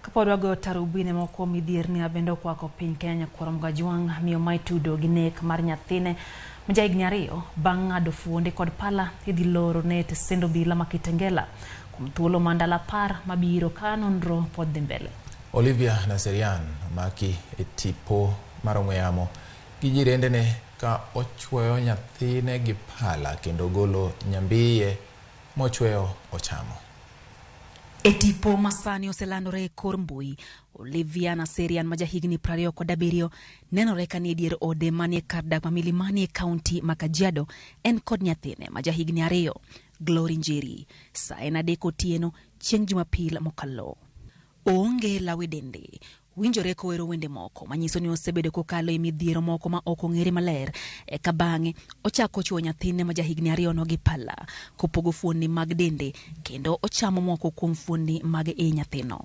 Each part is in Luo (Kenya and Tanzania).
Kapod wagoyo tarubini moko kuom midhierni bende okwako piny Kenya kuom Gajwang' miyo ma itudo gi nek mar nyathine ma jahigni 2 bang' ng'ado fuonde kod pala idhi loro ne tesend obila ma Kitengela kuom thuolo ma ndalo 10 mabiro ka nonro pod dhi mbele. Olivia Naserian omaki e tipo mar ong'we yamo gi jirendene ka ochwoyo nyathine gi pala kendo golo nyambiye mochweyo ochamo. E tipo masani oselandore e kor mbui, Olivia Naserian ma jahigni 27 nenore ka nie dier ode manie kar dak ma Milimani e kaunti ma Kajiado en kod nyathine ma jahigni 2, Glory Njeri. Sa en 3 otieno chieng' Jumapil mokalo. Oonge law e dende. Winjore kowero wende moko manyiso ni osebedo kokalo e midhiero moko ma ok ong'ere maler. Eka bang'e ochako chuo nyathine ma jahigni 2 no gi pala kopogo fuonni mag dende kendo ochamo moko kuom fuonni mag i nyathino.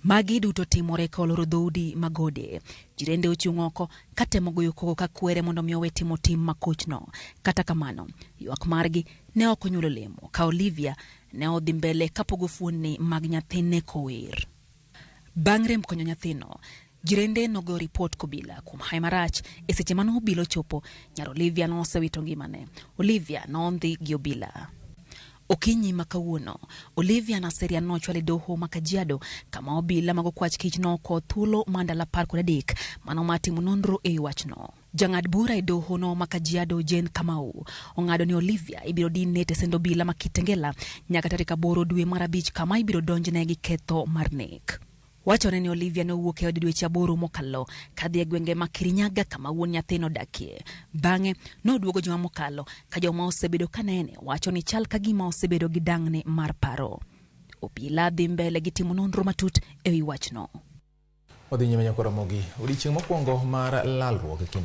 Magi duto timore ka oloro dhoudi mag ode. Jirende ochung' oko katemo goyo koko ka kwere mondo mi owe timo tim makochno. Kata kamano, ywak margi ne ok onyuolo lemo ka Olivia ne odhi mbele kapogo fuonni mag nyathine kower. Bang' rem konyo nyathino, jirende nogoyo ripot kobila kuom hawi marach e seche mane obila ochopo, nyar Olivia nosewito ngimane. Olivia nondhi gi obila. Okinyi ma kawuono, Olivia Naserian nochwal e doho ma Kajiado kama obila mag okwach kich nokawo thuolo mar ndalo 13 mano mar timo nonro e wi wachno. Jang'ad bura e doho no ma Kajiado Jane Kamau ong'ado ni Olivia ibiro dinne e tesend obila ma Kitengela nyaka tarik 8 dwe mar 5 kama ibiro donjne gi ketho mar nek. Wachore ni Olivia ne owuok e ode dweche 8 mokalo kadhi e gwenge ma Kirinyaga kama wuon nyathino odakie. Bang'e noduogo juma mokalo ka joma osebedo ka nene wacho ni chal ka gima osebedo gi dang'ni mar paro. Obila dhi mbele gi timo nonro matut e wi wachno. Wadhi nyime nyaka Ramogi. Odiechieng' mokwongo mar lalruok e kind